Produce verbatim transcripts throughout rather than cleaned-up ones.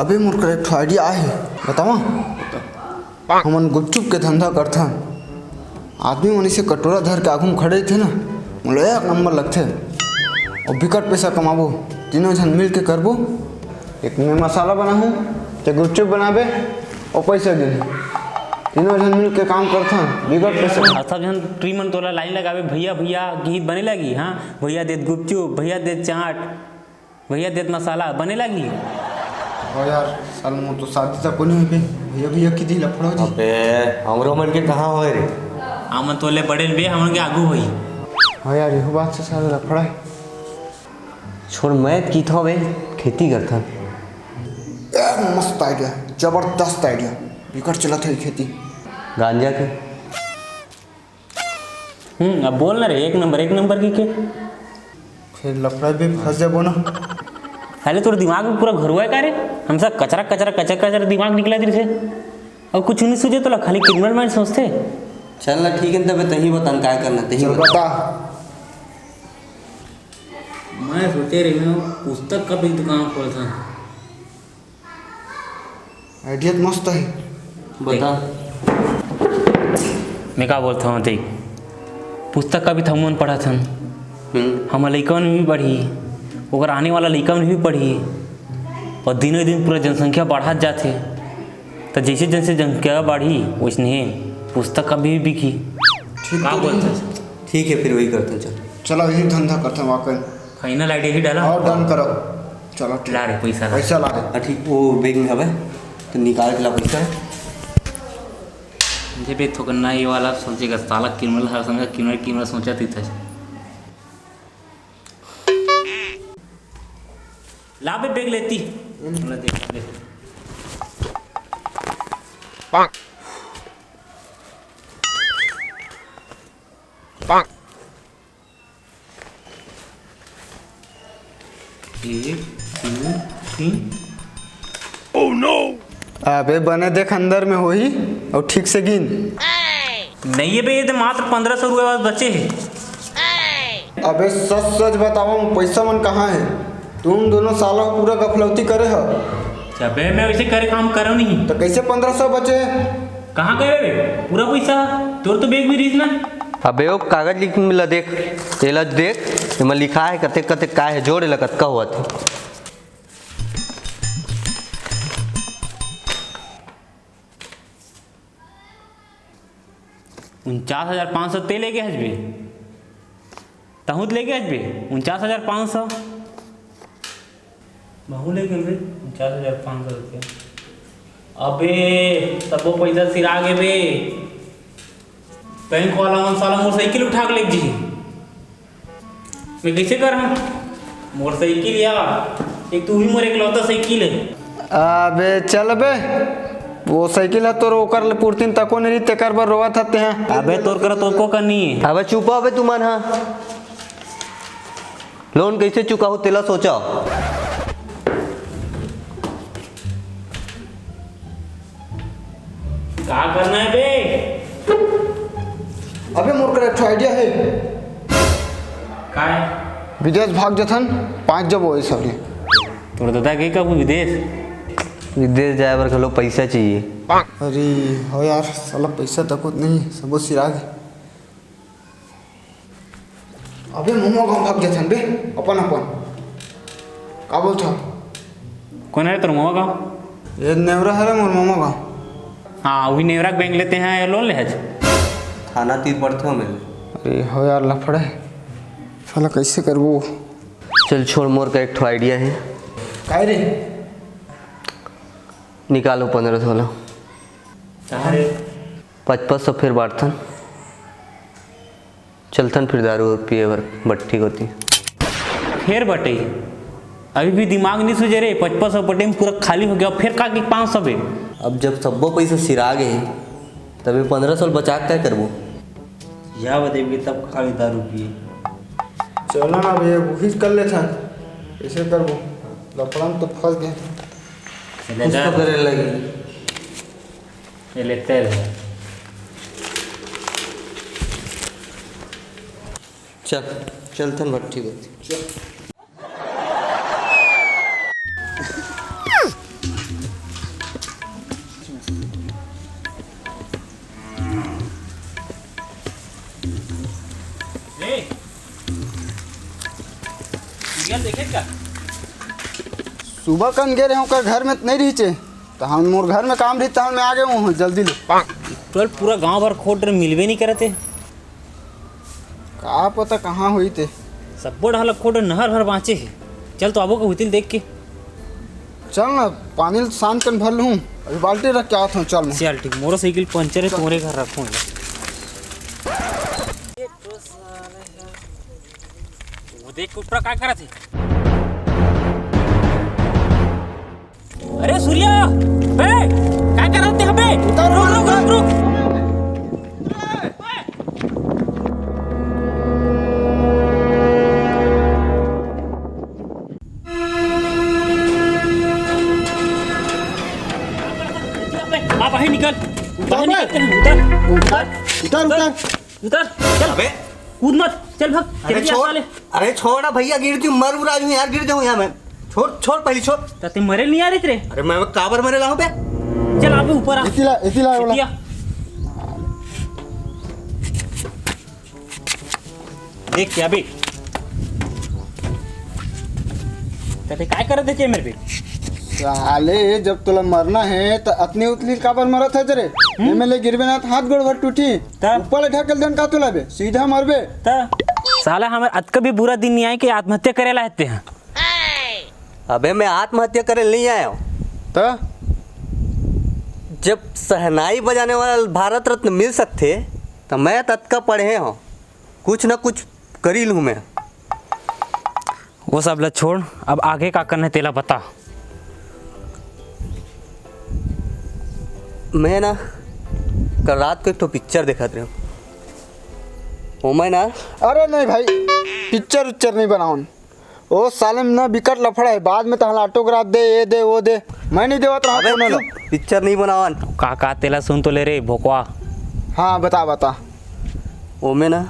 अबे मोर करा एक ठो idea आहे, बतावा। हमन गुपचुप के धंधा करथन। आदमी मन इसे कटोरा धर के आगू म खड़े रहिथे ना, मोला एक नंबर लगथे। अउ बिकट पैसा कमाबो, तीनों झन मिल के करबो। एक मैं मसाला बनाहूँ, ते गुपचुप बनाबे, अउ पैसा देहूँ। तीनों झन मिल के काम करथन, बिकट पैसा। अउ सब झन टुरी मन तोला लाइन लगाबे, "भैया, भैया," गीत बने लगी। हाँ, "भैया देत गुपचुप, भैया देत चाट, भैया देत मसाला," बने लगी। हो यार, साल मोर तो शादी तक कोनी होई बे। भैया, भैया किती लफड़ा हो जी। अबे, हमरो मन के कहाँ होय रे? हमन तो ले बड़े बे, हमन के आगू होई। हाँ यार, यहू बात से साला लफड़ा है। छोड़, मैं त किथों बे, खेती करथन। ए, मस्त idea, जबरदस्त idea। बिकट चलत हे खेती। गांजा के? हम्म, अब बोल ना रे, एक नंबर, एक नंबर की के? फिर लफड़ा बे, फंस जाबो ना। अरे, तोर दिमाग में पूरा घरुआ है का रे? हमसा कचरा, कचरा, कचरा, कचरा दिमाग निकला तेरे से। अब कुछ नहीं सूझे तोला, खाली criminal mind सोचथे। चल ना, ठीक है, तबे तही बता ना, का करना, तही चल बता। बता। मैं सोचे रहे हूँ, पुस्तक का भी दुकान खोलता। Idea तो मस्त है। बता। मैं का बोलता हूँ, देख, पुस्तक का भी थमुन पढ़त हन। हम्म। हमर लइका मन भी पढ़ही, ओकर आने वाला लइका मन भी पढ़ही, और दिनों दिन पूरा जनसंख्या बढ़त जाथे, त जैसे जैसे जनसंख्या बढ़ही, वैसने पुस्तक का भी बिकही। ठीक का तो बोलत रही। हस? ठीक है, फिर वही करते हैं, चल। चला, यही धंधा करते हैं, वाकई। Final idea ही डाला। और done करो। चलो, ठीक। ला रे, पैसा ला। पैसा ला रे। हाँ, ठीक, वो bag में हवे, तो निकाल के ला पैसा। जे बे थोकन ना ये वाला सोचे का साला criminal हर समय criminal, criminal सोचा थी था। ला बे bag लेती। हम्म। ला देख, ले। एक, दो, तीन। अबे बने देख, अंदर में होही, अउ ठीक से गिन। नहीं है बे, ये तो मात्र पन्द्रह सौ रुपये बस बचे हे। अबे सच सच बतावा, पैसा मन कहाँ हे? तुम दोनों साला पूरा गफलौती करे हो। अबे मैं वैसे करे काम करो नहीं। तो कैसे पन्द्रह सौ बचे? कहाँ गए बे पूरा पैसा? तोर तो bag में रहीस ना। अबे ओ कागज लिख मिला देख, तेला देख, एमा लिखा है कतेक कतेक काय है, जोड़ एला कतका होवत है। उनचास हजार पाँच सौ ते लेके हस बे, तहूँ त लेके हस बे, उनचास हजार पाँच सौ। महू लेके बे, उनचास हजार पाँच सौ रुपया। अबे, तबो पैसा सिरा गे बे। बैंक वाला मन साला मोर साइकिल उठा के लेके जी। मैं कैसे करहूँ? मोर साइकिल यार, एक तू ही मोर एकलौता साइकिल है। अबे चल बे, वो साइकिल है तोर, ओकर ले पुरतिन तको नहीं रही, तेकर बर रोवत हते हैं। अबे तोर करा तोर को करनी है। अबे चुप हो बे तुमन, हाँ। लोन कैसे चुकाहू तेला सोचा। का करना है बे? अबे मोर करा एक ठो idea है। का है? विदेश भाग जथन, पाँच जब होए सबले। तोर दादा के कब विदेश? विदेश जाए बर घलो पैसा चाहिए। अरे हो यार, साला पैसा तको नहीं, सबो सिरा गे। अबे मोमो गाँव भाग जथन बे, अपन अपन। का बोलथव? कौन है तोर मोमो गाँव? ये नेवरा हरे मोर मोमो गाँव। हाँ, वही नेवरा के बैंक लेते हैं या लोन ले हज? थाना तीर पड़ते हो मेरे। अरे हो यार, लफड़ा है। साला कैसे करबो? चल छोड़, मोर का एक ठो idea है। काय रे? निकालो पन्द्रह सौ ला। कहाँ रे? पचपन सौ फिर बांटथन। चलथन फिर दारू पिए बर भट्टी कोती। फेर बटे, अभी भी दिमाग नहीं सूझे रे। पचपन सौ बटे में पूरा खाली हो गया, फेर का कि पाँच सौ बे। अब जब सब्बो पैसा सिरा गे हे, तबे पन्द्रह सौ बचा के काय करबो? या बदे भी तब खाली दारू पिए। चलो ना भैया, वही कर लेथन। कैसे करबो? लफड़ा में तो फंस गए। चले कुछ जा। तो करे लगी। ये ले तेल है। चल, चलथन भट्टी कोती। चल। देखे का? सुबह कन गे रहे, ओकर घर में नहीं रहिचे, तो हम, मोर घर में काम रही, तहन मैं आ गए हूँ जल्दी ले। टोल पूरा गांव भर खोट रहे, मिलबे नहीं करते। का पता कहाँ होई ते। सब्बो डहर खोट नहर भर बाँचे हे। चल तो आबो का हुतिल देख के। चल ना, पानी ल शांत कन भर लूँ, अभी बाल्टी रख के आत हूँ। चल मैं। चल ठीक, मोटरसाइकिल पंचर है, तोरे घर रखूँ। वो देख कुटरा का करत हे। अरे सूर्या, बे, का करत हे बे? उतर, रुक, रुक, उतर। रुक, रुक। आ, बाहर निकल, बाहर निकल, उतर, उतर, उतर, उतर। उतर, चल। अबे। कूद मत, चल भाग, अरे चल जा छोड़, साले। अरे छोड़ ना भैया, गिर जाऊँ, मर उरा जाऊँ यार, गिर जाऊँ यार मैं। छोड़, छोड़, पहले छोड़। त ते मरे नहीं आ रहे तेरे? अरे मैं काबर मरे लाऊं बे? चल, आप ऊपर आ। इसी ला, इसी ला, इसी वाला। आ। देख क्या बे? त ते काय करत हे मेरे पे? साले, जब तोला मरना है, त अतनी उतली काबर मरत है तेरे? हम्म? एमे ले गिरबे ना, त हाथ गोड़ भर टूटी। त? ऊपर ले ढकेल देन का तोला बे? सीधा मरबे। त? साला, हमर अतका भी बुरा दिन नहीं आए कि आत्महत्या करे ला हत्या। अबे, मैं आत्महत्या करे नहीं आया हूँ। त? जब शहनाई बजाने वाला भारत रत्न मिल सकथे, त मैं ततका पढ़े हूँ, कुछ न कुछ करी लूँ मैं। वो सब ला छोड़, अब आगे का करना है तेला बता। मैं ना कल रात को एक ठो पिक्चर देखत रहे हूँ, ओमे ना। अरे नहीं भाई, पिक्चर उच्चर नहीं बनावन। ओ साले में ना बिकट लफड़ा है, बाद में तहला ऑटोग्राफ दे, ये दे, वो दे, मैं नहीं देवत रहा अबे कोनो ला। चुप, पिक्चर नहीं बनावन। का, का तेला सुन तो ले रे भोकवा। हाँ, बता, बता। ओमे ना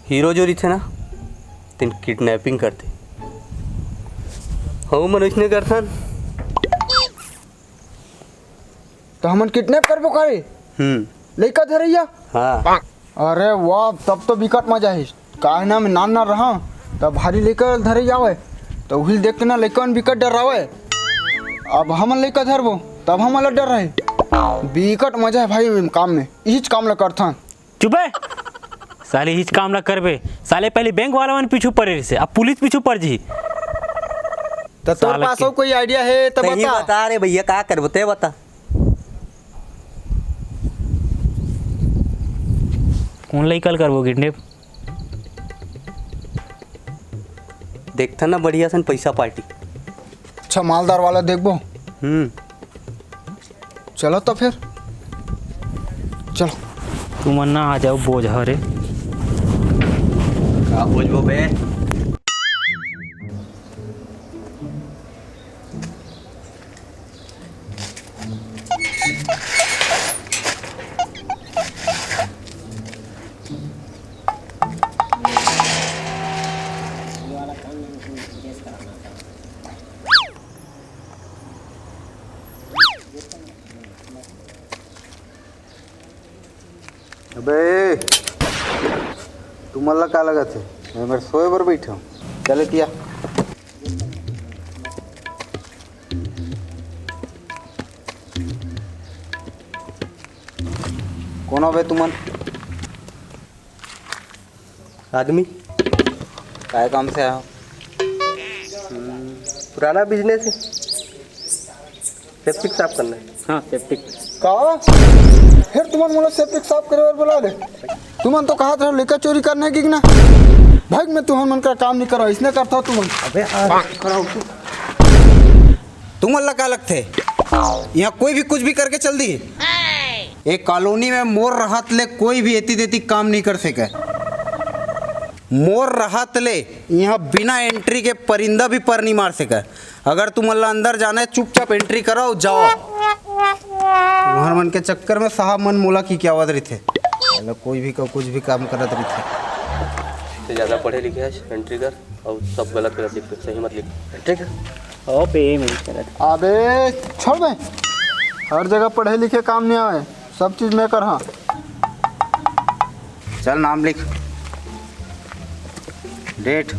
हीरो जो रहिथे ना, तेन किडनैपिंग करथे। हऊ मन ओइसने करथन। त हमन किडनैप करबो का रे? हम्म। लइका धरैया? हाँ। अरे वाह, तब तो बिकट मजा आही। काहे ना, मैं नान नान रहा, तब भारी लइका धरैया आवय, त उही ल देख के ना लइका मन बिकट डरावय। अब हमन लइका धरबो, तब हमन ला डर रहे। बिकट मजा है भाई काम में, इहीच काम ला करथन। चुप बे। साले इहीच काम ला करबे। साले पहले बैंक वाला मन पीछू पड़े रहिसे, अब पुलिस पीछू पड़ जही। त तोर साला पास के अउ कोई आइडिया हे त तही बता। बता रे भैया, का करबो ते बता। कोन लइका ल करबो किडनैप? देखथन ना बढ़िया सन पैसा पार्टी। अच्छा, मालदार वाला देखबो। हम्म। चलो तो फिर, चलो। तुमन ना आ जाओ, बोझ हरे। का बोझबो बे? अबे, तुमन ला का लगत हे? मैं मेर सोए बर बैठे हूँ। चले तिया। कौन हो बे तुमन? आदमी। काय काम से आया हो? हम्म, पुराना बिजनेस है, सेप्टिक साफ करना है। हाँ, सेप्टिक। का? फिर तुमन मोला सेप्टिक साफ करे बर बुला ले? तुमन तो कहत रहो लइका चोरी करना है कि ना? भाई, मैं तुमन मन का काम नहीं करो, इसने करता हो तुमन। अबे, हाँ, कराओ। तुमन ला का लगथे? यहाँ कोई भी कुछ भी करके चल दी। एक कॉलोनी में मोर रहत ले कोई भी एती तेती काम नहीं कर सके। मोर रहत ले यहाँ बिना एंट्री के परिंदा भी पर नहीं मार सके। अगर तुमन ला अंदर जाना है, चुपचाप एंट्री करो, जाओ। तुम्हर मन के चक्कर में साहब मन मोला की क्या आवत रहिथे। मतलब कोई भी क-, कुछ भी काम करत रहिथे। ते ज्यादा पढ़े लिखे हस, एंट्री कर। अउ सब गलत गलत लिख, सही मत लिख, ठीक है? ओ पे ये मेरी गलत। अबे छोड़ बे, हर जगह पढ़े लिखे काम नहीं आवे, सब चीज मैं कर हाँ। चल नाम लिख, डेट।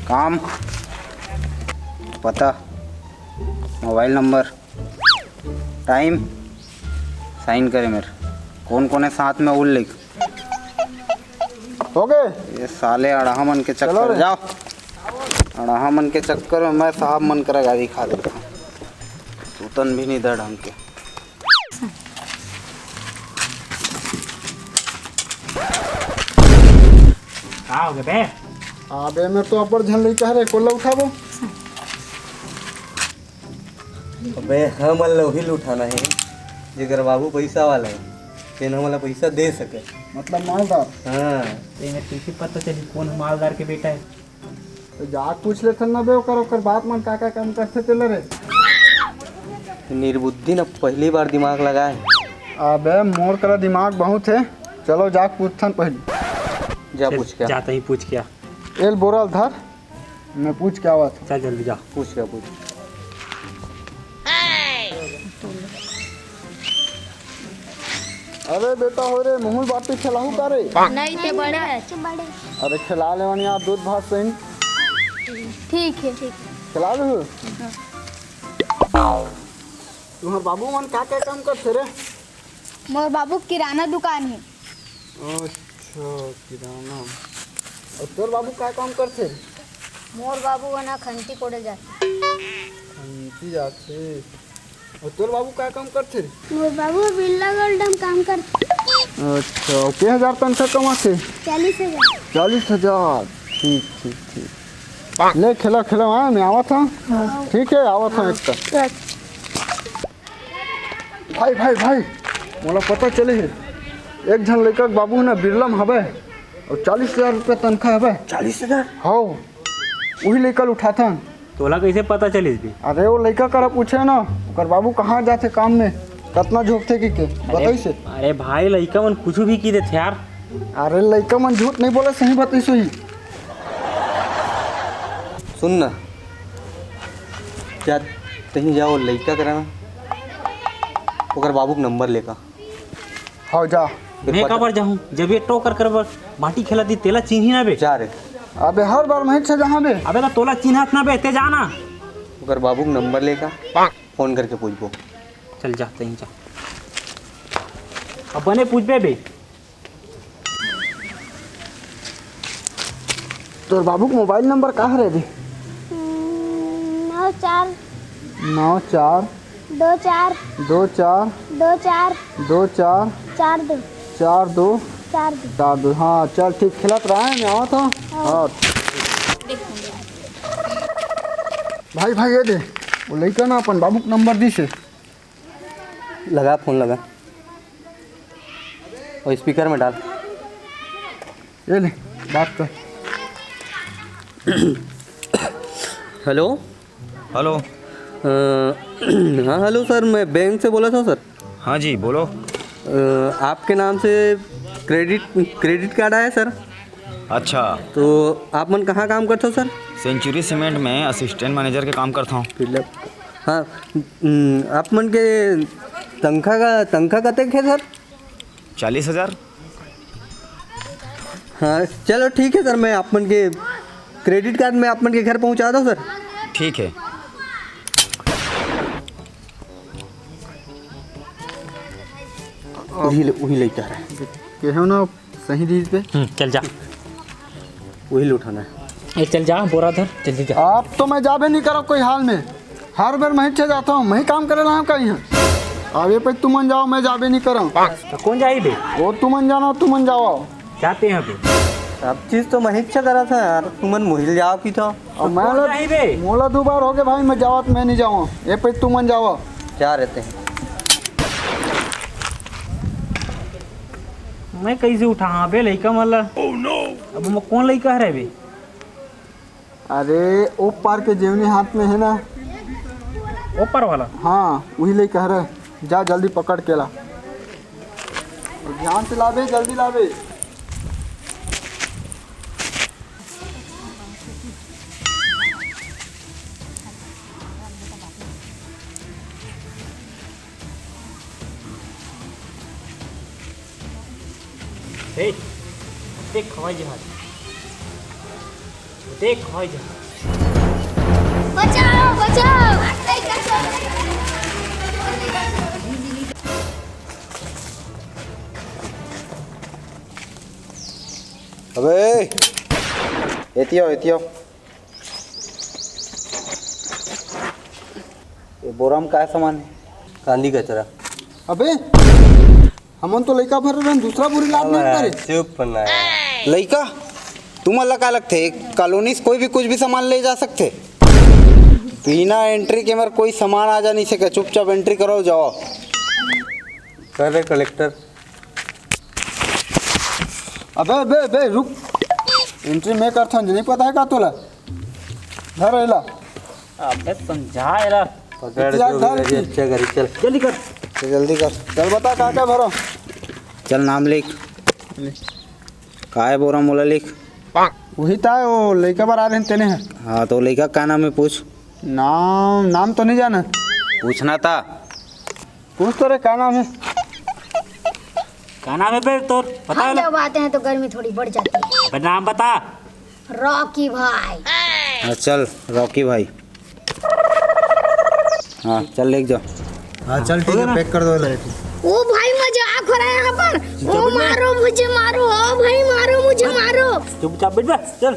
काम, पता, मोबाइल नंबर, टाइम, साइन करे मेर। कोन कोन हे साथ में, उल लिख। हो गए? ये साले अड़हा मन के चक्कर, चलो रे। जाओ। अड़हा मन के चक्कर में मैं साहब मन करा गारी खा देता हूँ। सूतन भी नहीं दे ढंग के। का हो गया बे? अबे, मैं तो अब्बड़ झन लइका हरे, कोला उठाबो। अबे, हमन ल उही ल उठाना हे, जेकर बाबू पइसा वाला हे, तेन हमन ल पइसा दे सके। मतलब मालदार। हाँ। तेने कइसे पता चली कोन मालदार के बेटा हे? तो जाके पूछ लेथन ना बे, ओकर, ओकर बाप मन का, का काम करथे तेला रे। निर्बुद्धि न पहली बार दिमाग लगाए। अबे, मोर करा दिमाग बहुत हे, चलो जाके पूछथन पहली। जा चल, पूछ के आ। जाता ही पूछ के आ। एल बोरा ल धर, मैं पूछ के आवत हूँ। चल जल्दी जा। पूछ के पूछ। अरे बेटा हो रे, महूँ बाटी खिलाहू का रे? नहीं, ते बड़े है। अरे खिला ले यार, दूध भात सही। ठीक है। खिला लूँ। तुम्हार बाबू मन का, का काम करथे रे? मोर बाबू किराना दुकान है। अच्छा, किराना। और तोर बाबू का काम करथे? मोर बाबू ह ना खंती कोड़े जाथे। खंती जाथे। और तोर बाबू का काम करथे? मोर बाबू बिरला गोल्ड म काम करथे। अच्छा, और के हजार तनखा कमाथे? चालीस हजार। चालीस हजार। ठीक, ठीक, ठीक। ले खेला, खेला, हाँ, मैं आवत हूँ। हाँ। ठीक है, आवत हूँ एक। भाई, भाई, भाई, मोला पता चले हे, एक झन लइका के बाबू ना बिरला म हवय अउ चालीस हजार रुपया तनखा हवय। चालीस हजार? हव, उही लइका ल उठाथन। तोला कइसे पता चलिस बे? अरे, वो लइका करा पूछे ना, ओकर बाबू कहाँ जाथे काम में, कतना झोंकथे कि के, अरे, बताइस हे। अरे भाई, लइका मन कुछु भी कहि देथे यार। अरे, लइका मन झूठ नहीं बोले, सही बताइस होही। सुन ना, जा, तहीं जा, वो लइका करा ना, ओकर बाबू के नंबर लेका। हव, जा। फिर मैं पता काबर जाहूँ, जब ये टोकर कर बर बाटी खेला दी, तेला चिन्ही ना बे। जा रे। अबे, हर बार मैं छे जहाँ बे। अबे, तो तोला चिन्हत ना बे, ते जा ना। ओकर बाबू के नंबर लेका, फोन करके पूछबो। चल जा, तहीं जा। अब बने पूछबे बे। तोर बाबू के मोबाइल नंबर का हरे रे? हम्म, नौ चार। नौ चार। दो चार। दो चार। दो चार। दो चार। चार दो। चार दो। चार दो। चार दो। हाँ, चल ठीक, खेलत रहा है, मैं आवत हूँ। हाँ। हाँ। भाई, भाई, ये दे, वो लइका ना अपन बाबू के नंबर दिस हे। लगा, फोन लगा और स्पीकर में डाल। ये ले, बात कर। हेलो। हेलो। अ, हाँ, हेलो सर, मैं बैंक से बोलत हँव सर। हाँ जी, बोलो। अ, आपके नाम से क्रेडिट, क्रेडिट कार्ड आया सर। अच्छा। तो आप मन कहाँ काम करथो सर? सेंचुरी सीमेंट में असिस्टेंट मैनेजर के काम करथों। फिर ले-, हाँ, हम्म, आप मन के तनखा का, तनखा कतेक हे सर? चालीस हजार। हाँ, चलो ठीक है सर, मैं आप मन के क्रेडिट कार्ड में आप मन के घर पहुँचा दो सर। ठीक है। उही ले, उही लेके आ रहा है। केहो ना सही दीस बे। हम्म, चल जा। उही ले उठाना है। ए, चल जा, बोरा धर, जल्दी जा। अब तो मैं जाबे नहीं करब कोई हाल में। हर बेर मैं छे जाता हूँ, मैं काम करे ला हूँ कहीं। अब ये पे तुमन जाओ, मैं जाबे नहीं करब। तो कौन जाही बे? वो तुमन जाना, तुमन जाओ। जाते हैं बे। सब चीज तो मैं छे करा था यार, तुमन मुहिल जाओ की था। अब मैं कौन जाही बे? मोला दो बार हो गए भाई, मैं जावत, मैं नहीं जाऊँ। ये पे तुमन जाओ। जा रहते हैं। मैं कैसे उठा बे लइका मन ला? अब मैं कौन लइका हरे बे? अरे, ओ पार के जेवनी हाथ में है ना? ओ पार वाला? हाँ, वही लइका हरे। जा जल्दी पकड़ के ला। ध्यान से लाबे, जल्दी लाबे। ए, देख हवाई जहाज। बचाओ, बचाओ। अबे, एती आओ, एती आओ। ये बोरा में काय सामान हे? कांदी कचरा। अबे, हमन तो लइका भर रहन, दूसरा बोरी लाद नहीं करे। चुप ना। लइका? तुमन ला का लगथे, कॉलोनी से कोई भी कुछ भी सामान ले जा सकथे? बिना एंट्री के मेर कोई सामान आ जा नहीं सके। चुपचाप एंट्री करो, जाओ। कर रे कलेक्टर। अबे, अबे, अबे, रुक। एंट्री मैं करथन, नहीं पता है का तोला? धर एला। अबे समझा एला। पकड़, इतिहास जो भी धर। करी, अच्छा करी, चल। जल्दी कर। चल, जल्दी कर। चल बता, का का भरो? चल, नाम लिख। लिख। का है बोरा मोला लिख। वही ता, वो लइका बर आ रहे हैं, तेने है। हाँ, तो लइका का नाम है, पूछ। नाम, नाम तो नहीं जाना। पूछना था। पूछ तो रे, का नाम है? का नाम है बे तोर? बता हम ना। जब आते हैं तो गर्मी थोड़ी बढ़ जाती है। अबे नाम बता। रॉकी भाई। हाँ, चल रॉकी भाई। हाँ, चल लेके जाओ। हाँ, चल ठीक है, पैक कर दो। ओ भाई, मजाक हो रहा है यहाँ पर। ओ मारो, मुझे मारो, ओ भाई, मारो, मुझे मारो। चुपचाप बैठ बे, चल।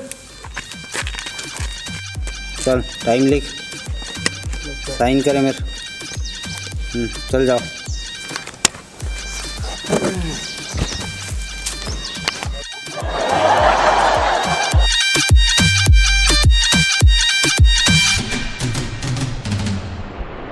चल, टाइम लिख, साइन करे मेरे। हम्म, चल जाओ।